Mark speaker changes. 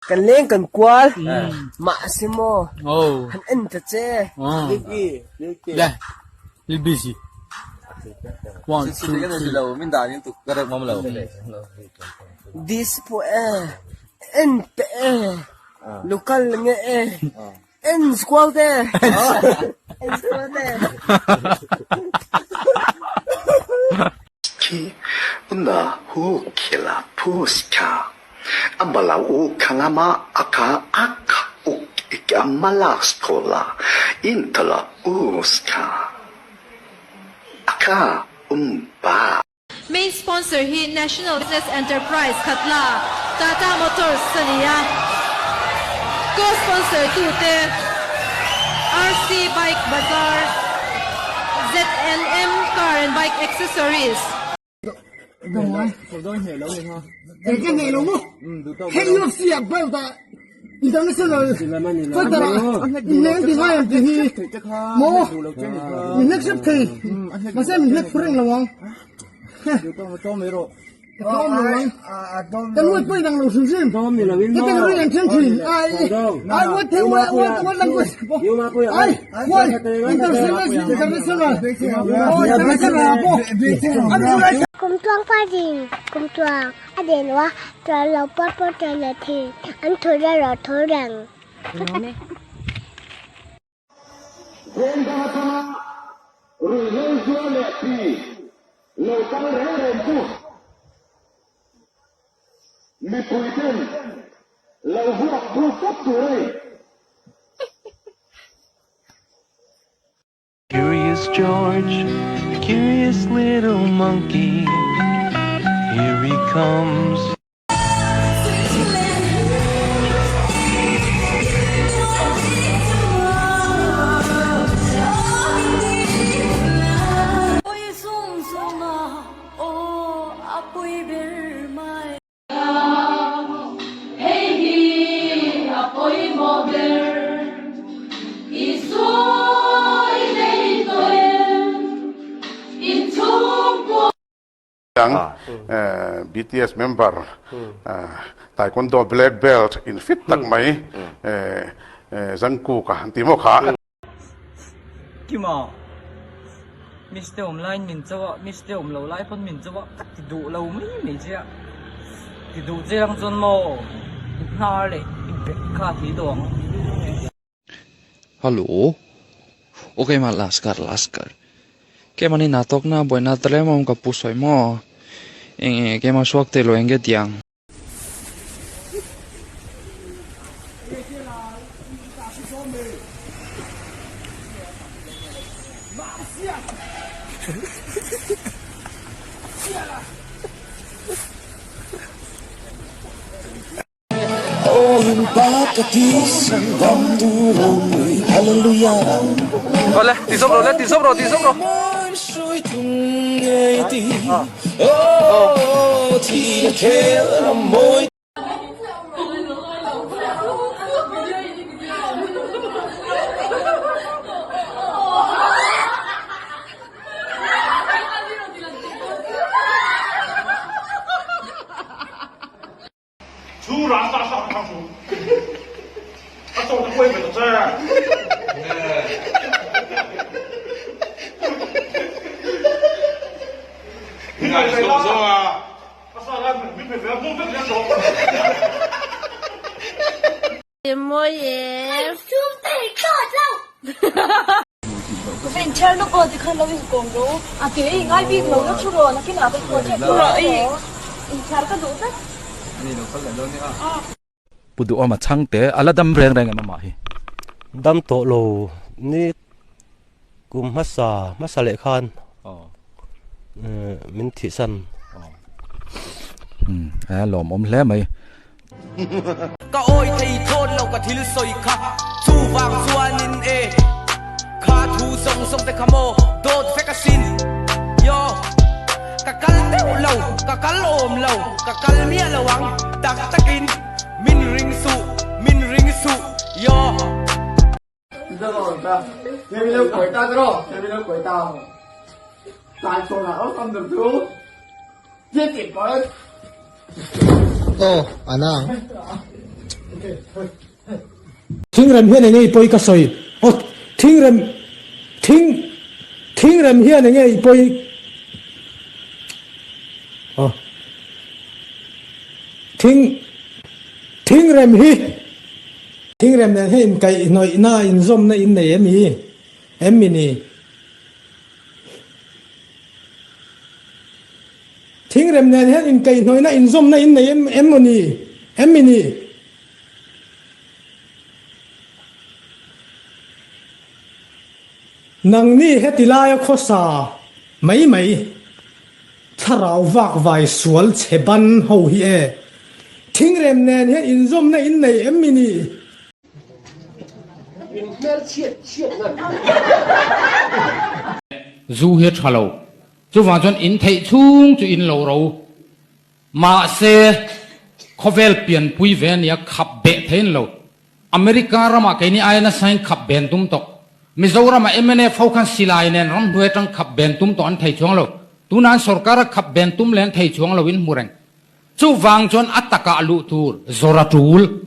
Speaker 1: Kan leng kan kual mahse maw han en ta che. This pawh e en te e local nge e en kual te en kual te.
Speaker 2: Ki una hu khela phuska Ambala u kalama aka aka uk ik amala skola intala uska aka umba.
Speaker 3: Main sponsor hi National Business Enterprise Khatla, Tata Motors a ni a. Co-sponsor tute RC Bike Bazaar, ZNM Car and Bike Accessories.
Speaker 4: Kumtluang parin kumtluang a den lo a, tuar lo pawt pawt reng leh thin, an thur erawh thur reng.
Speaker 5: Veng dang atanga ruihhlo zuar leh pi lo kal reng reng chu mipui ten lo vuak thu fawt tur a ni.
Speaker 6: Curious George, curious little monkey, here he comes.
Speaker 7: Ang BTS member Taekwondo black belt in fit tak mai Jungkook a an ti maw kha.
Speaker 8: Kima, Miss te awm laiin min cho a, Miss te awm lo lai pawn min cho a, ka ti duh lo mai mai che a, ti duh che ang chuan maw i hnar leh i bek kha ti duh ang.
Speaker 9: Hello. Okay ma laskar laskar. Keimahni hna tawkna buaina tlem awm ka pu sawi maw? Eng keimah suak thei lo eng nge tiang?
Speaker 10: Pu Duhawma chhangte a la dam reng reng em amah hi?
Speaker 11: Dam tawh lo ni kum hmasa hmasa leh khan min thihsan.
Speaker 10: Umm a lawmawm hle mai.
Speaker 12: Ka awi thei thlawn lo ka thil sawi kha chuvang chuanin e Kha thu zawng zawng te kha maw dawt vek asin Yo Ka kal deuh lo ka kal awm lo ka kal miah lo ang tak takin min ring suh min ring suh Yo.
Speaker 13: Aw, ana ang. Thingrem hian enge i pawi ka sawi aw thingrem thing thingrem hian enge i pawi aw thing thingrem hi thingrem nen hian inkaihhnawihna inzawmna in nei em i em mi ni Thingrem nen hian inkaihhnawihna inzawmna in nei em em maw ni em mi ni? Nangni heti laia khawsa mai mai thlarau vak vai sual chhe ban ho hi e. Thingrem nen hian inzawmna in nei em mi ni?
Speaker 1: In hmel chhiat chhiat nan.
Speaker 14: Zu hi a tha lo. Chuvang chuan in theih chhung chu in lo ro. Mahse, khawvel pianpui ve a nia, khap beh thei an lo. America ramah keini aia nasain khap ben tum tawh. Mizoramah mnf ho khan silai nen ramhnuai atang khap ben tum tawh an thei chuang lo. Tunah an sorkara khap ben tum leh an thei chuang lo in hmu reng. Chuvang chuan a takah luh tur zawr a tul.